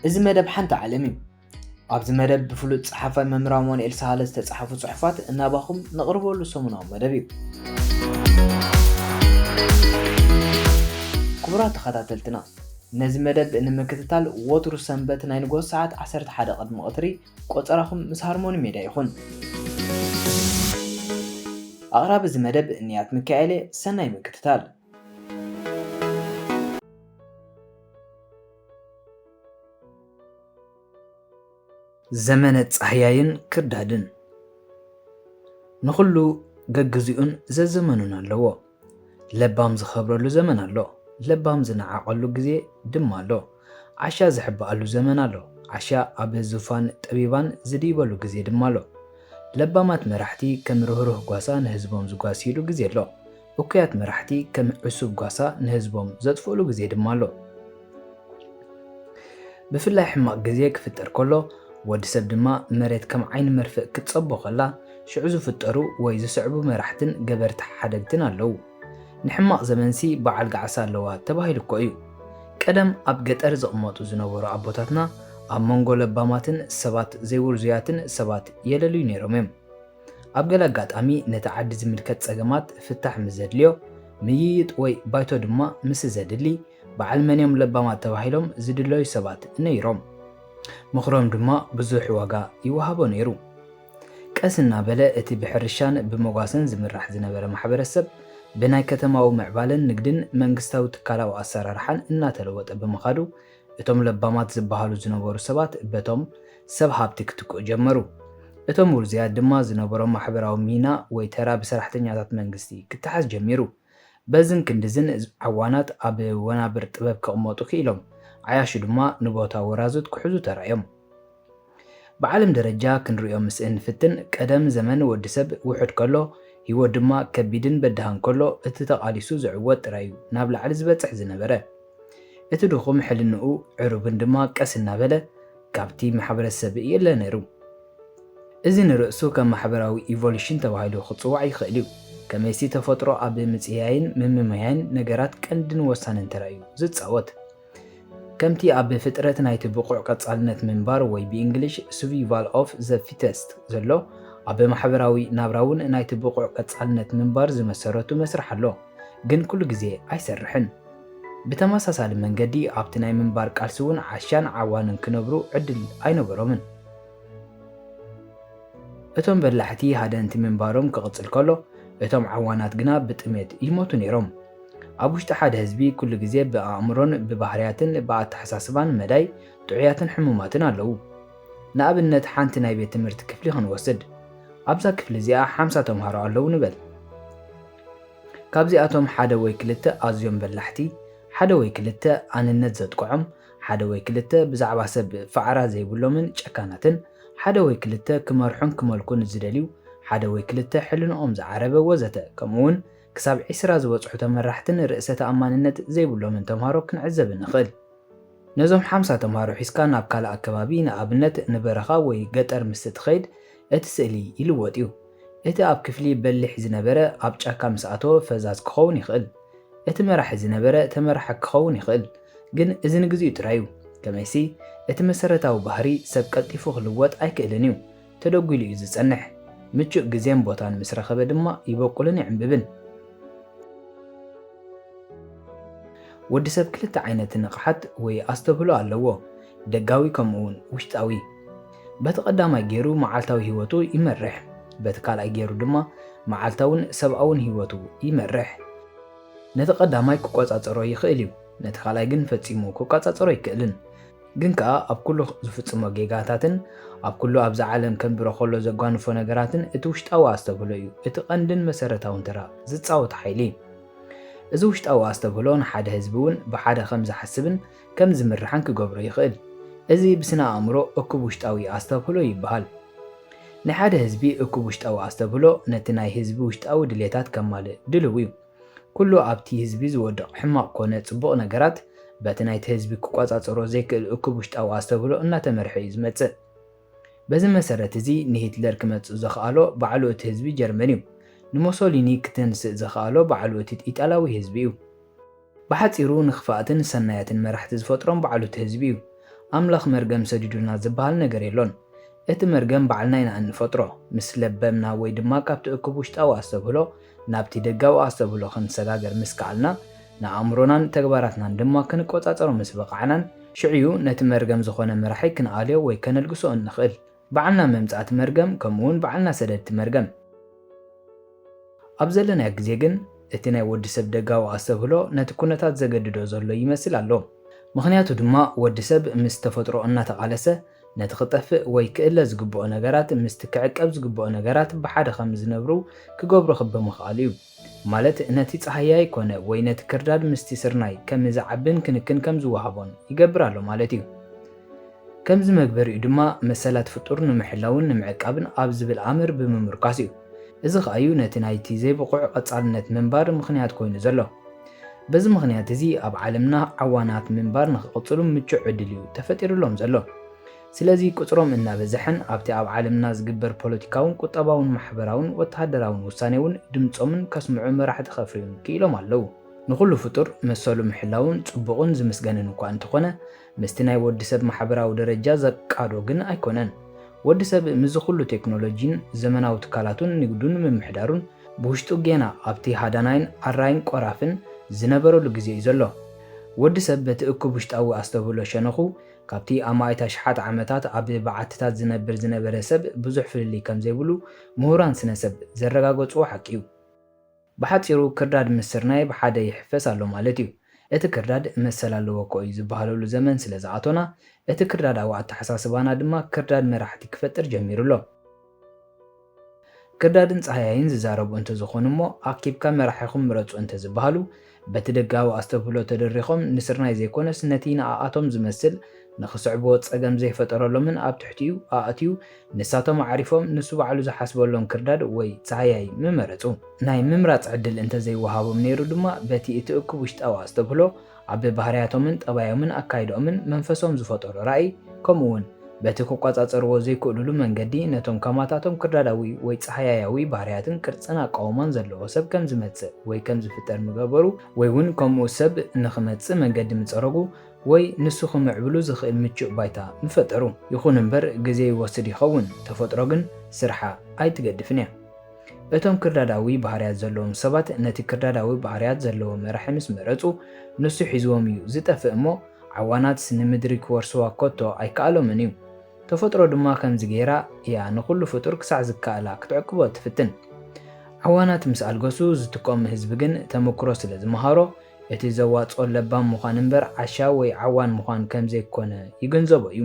እዚ መደብ ሓንቲ ዓለም እዩ። ኣብዚ መደብ ብፍሉጥ ጸሓፋይ መምህር ኣማኑኤል ሳህለ ዝተጻሕፉ ጽሑፋት እናባኹም ነቕርበሉ ሰሙናዊ መደብ እዩ። ክቡራት ተኸታተልትና፣ ነዚ መደብ ንምክትታል ወትሩ ሰንበት ናይ ንግሆ ሰዓት ዓሰርተ ሓደ ቅድሚ ቀትሪ ቆጸራኹም ምስ ሃርሞኒ ሜድያ ይኹን። ኣቕራቢ እዚ መደብ እንያት ሚካኤል እየ። ሰናይ ምክትታል። ዘመነ ጻህያይን ክርዳድን። ንኹሉ ገግዚኡን ዘዘመኑን ኣለዎ። ለባም ዝኸብረሉ ዘመን ኣሎ። ለባም ዝነዓቐሉ ግዜ ድማ ኣሎ። ዓሻ ዝሕበኣሉ ዘመን ኣሎ። ዓሻ ኣብ ዙፋን ጠቢባን ዝድይበሉ ግዜ ድማ ኣሎ። ለባማት መራሕቲ ከም ርህሩህ ጓሳ ንህዝቦም ዝጓስይሉ ግዜ ኣሎ። እኩያት መራሕቲ ከም ዕሱብ ጓሳ ንህዝቦም ዘጥፍእሉ ግዜ ድማ ኣሎ። ብፍላይ ሕማቕ ግዜ ክፍጠር ከሎ፣ ወዲ ሰብ ድማ መሬት ከም ዓይኒ መርፍእ ክትጸቦ ከላ፣ ሽዑ ዝፍጠሩ ወይ ዝስዕቡ መራሕትን ገበርቲ ሓደግትን ኣለዉ። ንሕማቕ ዘመንሲ በዓል ገዓሳ ኣለዋ ተባሂሉ እኮ እዩ። ቀደም ኣብ ገጠር ዝቕመጡ ዝነበሩ ኣቦታትና ኣብ መንጎ ለባማትን ሰባት ዘይውርዙያትን ሰባት የለልዩ ነይሮም እዮም። ኣብ ገለ ኣጋጣሚ ነቲ ዓዲ ዝምልከት ጸገማት ፍታሕ ምስ ዘድልዮ፣ ምይይጥ ወይ ባይቶ ድማ ምስ ዘድሊ፣ በዓል መን እዮም ለባማት ተባሂሎም ዝድለዩ ሰባት ነይሮም። ምኽሮም ድማ ብዙሕ ዋጋ ይወሃቦ ነይሩ። ቀስ እናበለ እቲ ብሕርሻን ብመጓሰን ዝምራሕ ዝነበረ ማሕበረሰብ ብናይ ከተማዊ ምዕባለን ንግድን መንግስታዊ ትካላዊ ኣሰራርሓን እናተለወጠ ብምኻዱ፣ እቶም ለባማት ዝበሃሉ ዝነበሩ ሰባት በቶም ሰብ ሃብቲ ክትክኡ ጀመሩ። እቶም ውርዙያት ድማ ዝነበሮም ማሕበራዊ ሚና ወይ ተራ ብሰራሕተኛታት መንግስቲ ክተሓዝ ጀሚሩ። በዝን ክንድዝን ዓዋናት ኣብ ወናብር ጥበብ ክቕመጡ ክኢሎም፣ ዓያሹ ድማ ንቦታ ወራዙት ክሕዙ ተራእዮም። ብዓለም ደረጃ ክንርእዮ ምስ እንፍትን፣ ቀደም ዘመን ወዲ ሰብ ውሑድ ከሎ፣ ህይወት ድማ ከቢድን በዳህን ከሎ፣ እቲ ተቓሊሱ ዝዕወት ጥራይ እዩ ናብ ላዕሊ ዝበጽሕ ዝነበረ። እቲ ድኹም ሕልንኡ ዕሩብን ድማ ቀስ እናበለ ካብቲ ማሕበረሰብ ይእለ ነይሩ። እዚ ንርእሱ ከም ማሕበራዊ ኢቮሉሽን ተባሂሉ ክጽዋዕ ይኽእል እዩ። ከመይሲ ተፈጥሮ ኣብ ምጽያይን ምምማይን ነገራት ቀንድን ወሳንን ተራ እዩ ዝጻወት። ከምቲ ኣብ ፍጥረት ናይቲ ብቑዕ ቀጻልነት ምንባር ወይ ብእንግሊሽ survival of the fittest ዘሎ፣ ኣብ ማሕበራዊ ናብራ እውን ናይቲ ብቑዕ ቀጻልነት ምንባር ዝመሰረቱ መስርሕ ኣሎ፣ ግን ኩሉ ግዜ ኣይሰርሕን። ብተመሳሳሊ መንገዲ ኣብቲ ናይ ምንባር ቃልሲ እውን ዓሻን ዓዋንን ክነብሩ ዕድል ኣይነበሮምን። እቶም በላሕቲ ሃደንቲ ምንባሮም ክቕጽል ከሎ፣ እቶም ዓዋናት ግና ብጥሜት ይሞቱ ነይሮም። ኣብ ውሽጢ ሓደ ህዝቢ ኩሉ ግዜ ብኣእምሮን ብባህርያትን ብኣተሓሳስባን መዳይ ጥዑያትን ሕሙማትን ኣለዉ። ንኣብነት ሓንቲ ናይ ቤት ትምህርቲ ክፍሊ ክንወስድ። ኣብዛ ክፍሊ እዚኣ ሓምሳ ተምሃሮ ኣለዉ ንበል። ካብዚኣቶም ሓደ ወይ ክልተ ኣዝዮም በላሕቲ፣ ሓደ ወይ ክልተ ኣንነት ዘጥቅዖም፣ ሓደ ወይ ክልተ ብዛዕባ ሰብ ፋዕራ ዘይብሎምን ጨካናትን፣ ሓደ ወይ ክልተ ክመርሑን ክመልኩን ዝደልዩ፣ ሓደ ወይ ክልተ ሕልንኦም ዝዓረበ ወዘተ፣ ከምኡውን ክሳብ ዒስራ ዝበጽሑ ተመራሕትን ርእሰ ተኣማንነት ዘይብሎምን ተምሃሮ ክንዕዘብ ንኽእል። ነዞም ሓምሳ ተምሃሮ ሒዝካ ናብ ካልእ ኣከባቢ፣ ንኣብነት ንበረኻ ወይ ገጠር ምስ እትኸይድ፣ እቲ ስእሊ ይልወጥ እዩ። እቲ ኣብ ክፍሊ በሊሕ ዝነበረ ኣብ ጫካ ምስ ኣተወ ፈዛዝ ክኸውን ይኽእል። እቲ መራሒ ዝነበረ ተመራሒ ክኸውን ይኽእል። ግን እዚ ንግዚኡ ጥራይ እዩ። ከመይሲ፣ እቲ መሰረታዊ ባህሪ ሰብ ቀልጢፉ ክልወጥ ኣይክእልን እዩ። ተደጒሉ እዩ ዝጸንሕ። ምቹእ ግዜን ቦታን ምስ ረኸበ ድማ ይበቁልን ይዕምብብን። ወዲ ሰብ ክልተ ዓይነት ንቕሓት ወይ ኣስተብህሎ ኣለዎ፣ ደጋዊ ከምኡውን ውሽጣዊ። በቲ ቀዳማይ ገይሩ መዓልታዊ ህይወቱ ይመርሕ፣ በቲ ካልኣይ ገይሩ ድማ መዓልታውን ሰብኣውን ህይወቱ ይመርሕ። ነቲ ቀዳማይ ክቆጻጸሮ ይኽእል እዩ፣ ነቲ ካልኣይ ግን ፈጺሙ ክቆጻጸሮ ኣይክእልን። ግን ከኣ ኣብ ኩሉ ዝፍጽሞ ጌጋታትን ኣብ ኩሉ ኣብዛ ዓለም ከንብሮ ከሎ ዘጓንፎ ነገራትን እቲ ውሽጣዊ ኣስተብህሎ እዩ እቲ ቀንድን መሰረታውን ተራ ዝጻወት ሓይሊ። እዚ ውሽጣዊ ኣስተብህሎ ንሓደ ህዝቢ እውን ብሓደ ከም ዝሓስብን ከም ዝምርሓን ክገብሮ ይኽእል። እዚ ብስነ ኣእምሮ እኩብ ውሽጣዊ ኣስተብህሎ ይበሃል። ናይ ሓደ ህዝቢ እኩብ ውሽጣዊ ኣስተብህሎ ነቲ ናይ ህዝቢ ውሽጣዊ ድሌታት ከማልእ ድልው እዩ። ኩሉ ኣብቲ ህዝቢ ዝወድቕ ሕማቕ ኮነ ጽቡቕ ነገራት በቲ ናይቲ ህዝቢ ክቆጻጸሮ ዘይክእል እኩብ ውሽጣዊ ኣስተብህሎ እናተመርሐ እዩ ዝመጽእ። በዚ መሰረት እዚ ንሂትለር ክመጽእ ዘኽኣሎ ባዕሉ እቲ ህዝቢ ጀርመን እዩ። ንሞሶሊኒ ክትንስእ ዘኽኣሎ ባዕሉ እቲ ኢጣልያዊ ህዝቢ እዩ። ብሓጺሩ ንኽፋኣትን ሰናያትን መራሕቲ ዝፈጥሮም ባዕሉ እቲ ህዝቢ እዩ። ኣምላኽ መርገም ሰዲዱልና ዝበሃል ነገር የሎን። እቲ መርገም ባዕልና ኢና እንፈጥሮ። ምስ ለበምና ወይ ድማ ካብቲ እኩብ ውሽጣዊ ኣስተብህሎ ናብቲ ደጋዊ ኣስተብህሎ ክንሰጋገር ምስ ከኣልና፣ ንኣእምሮናን ተግባራትናን ድማ ክንቆጻጸሮ ምስ በቓዕናን፣ ሽዑ'ዩ ነቲ መርገም ዝኾነ መራሒ ክንኣልዮ ወይ ከነልግሶ እንኽእል። ባዕልና መምጻእቲ መርገም፣ ከምኡ'ውን ባዕልና ሰደድቲ መርገም። ኣብ ዘለናዮ ግዜ ግን፣ እቲ ናይ ወዲ ሰብ ደጋዊ ኣስተብህሎ ነቲ ኩነታት ዘገድዶ ዘሎ ይመስል ኣሎ። ምኽንያቱ ድማ፣ ወዲ ሰብ ምስ ተፈጥሮ እናተቓለሰ፣ ነቲ ክጠፍእ ወይ ክእለ ዝግብኦ ነገራት ምስቲ ክዕቀብ ዝግብኦ ነገራት ብሓደ ከም ዝነብሩ ክገብሮ ክበ ምኽኣሉ እዩ። ማለት፣ ነቲ ጸሃያይ ኮነ ወይ ነቲ ክርዳድ ምስቲ ስርናይ ከም ዝዓብን ክንክን ከም ዝወሃቦን ይገብር ኣሎ ማለት እዩ። ከምዚ መግበሪኡ ድማ፣ መሰላት ፍጡር ንምሕላውን ንምዕቃብን ኣብ ዝብል ኣምር ብምምርኳስ እዩ። እዚ ኸኣ'ዩ ነቲ ናይቲ ዘይብቑዕ ቀጻልነት ምንባር ምኽንያት ኮይኑ ዘሎ። በዚ ምኽንያት እዚ፣ ኣብ ዓለምና ዓዋናት ምንባር ንኽቕጽሉ ምቹእ ዕድል እዩ ተፈጢሩሎም ዘሎ። ስለዚ፣ ቁጽሮም እናበዝሐን ኣብቲ ኣብ ዓለምና ዝግበር ፖለቲካውን ቁጠባውን ማሕበራውን ወተሃደራውን ውሳኔ እውን ድምጾምን ከስምዑ መራሕቲ ከፍርዩን ክኢሎም ኣለዉ። ንኹሉ ፍጡር መሰሉ ምሕላውን ጽቡቕን ዝምስገንን እኳ እንተኾነ፣ ምስቲ ናይ ወዲ ሰብ ማሕበራዊ ደረጃ ዘቃዶ ግን ኣይኮነን። ወዲ ሰብ ምስዚ ኩሉ ቴክኖሎጂን ዘመናዊ ትካላቱን ንግዱን ምምሕዳሩን ብውሽጡ ጌና ኣብቲ ሃዳናይን ኣራይን ቆራፍን ዝነበረሉ ግዜ እዩ ዘሎ። ወዲ ሰብ በቲ እኩብ ውሽጣዊ ኣስተብህሎ ሸነኹ፣ ካብቲ ኣማኢት ኣሽሓት ዓመታት ኣብ በዓትታት ዝነብር ዝነበረ ሰብ ብዙሕ ፍልልይ ከም ዘይብሉ ምሁራን ስነ ሰብ ዘረጋገጽዎ ሓቂ እዩ። ብሓጺሩ፣ ክርዳድ ምስ ስርናይ ብሓደ ይሕፈስ ኣሎ ማለት እዩ። እቲ ክርዳድ መሰል ኣለዎ እኮ እዩ ዝበሃለሉ ዘመን ስለ ዝኣቶና፣ እቲ ክርዳዳዊ ኣተሓሳስባና ድማ ክርዳድ መራሕቲ ክፈጥር ጀሚሩ ኣሎ። ክርዳድን ጸሃያይን ዝዛረቡ እንተዝኾኑ እሞ፣ ኣኪብካ መራሒኹም ምረጹ እንተዝበሃሉ፣ በቲ ደጋዊ ኣስተብህሎ ተደሪኾም ንስርናይ ዘይኮነስ ነቲ ንኣኣቶም ዝመስል ንኽስዕብዎ ጸገም ዘይፈጠረሎምን ኣብ ትሕቲኡ ኣእትዩ ንሳቶም ኣዕሪፎም ንሱ ባዕሉ ዝሓስበሎም ክርዳድ ወይ ጸሃያይ ምመረጹ። ናይ ምምራጽ ዕድል እንተዘይወሃቦም ነይሩ ድማ በቲ እቲ እኩብ ውሽጣዊ ኣስተብህሎ ኣብ ባህርያቶምን ጠባዮምን ኣካይድኦምን መንፈሶም ዝፈጠሮ ራእይ ከምኡ እውን በቲ ክቆጻጸርዎ ዘይክእሉሉ መንገዲ ነቶም ከማታቶም ክርዳዳዊ ወይ ጸሃያያዊ ባህርያትን ቅርጽን ኣቃውማን ዘለዎ ሰብ ከም ዝመጽእ ወይ ከም ዝፍጠር ምገበሩ ወይ እውን ከምኡ ሰብ ንኽመጽእ መንገዲ ምጸረጉ ወይ ንሱ ክምዕብሉ ዝኽእል ምቹእ ባይታ ምፈጠሩ። ይኹን እምበር ግዜ ይወስድ ይኸውን፣ ተፈጥሮ ግን ስርሓ ኣይትገድፍን እያ። እቶም ክርዳዳዊ ባህርያት ዘለዎም ሰባት ነቲ ክርዳዳዊ ባህርያት ዘለዎ መራሒ ምስ መረጹ ንሱ ሒዝዎም እዩ ዝጠፍእ እሞ ዓዋናትስ ንምድሪ ክወርስዋ ኮቶ ኣይከኣሎምን እዩ። ተፈጥሮ ድማ ከምዚ ገይራ እያ ንኹሉ ፍጡር ክሳዕ ዝከኣላ ክትዕቅቦ ትፍትን። ዓዋናት ምስ ኣልገሱ ዝትከኦም ህዝቢ ግን ተመክሮ ስለ ዝመሃሮ እቲ ዘዋጽኦ ለባም ምዃን እምበር ዓሻ ወይ ዓዋን ምዃን ከም ዘይኮነ ይግንዘቦ እዩ።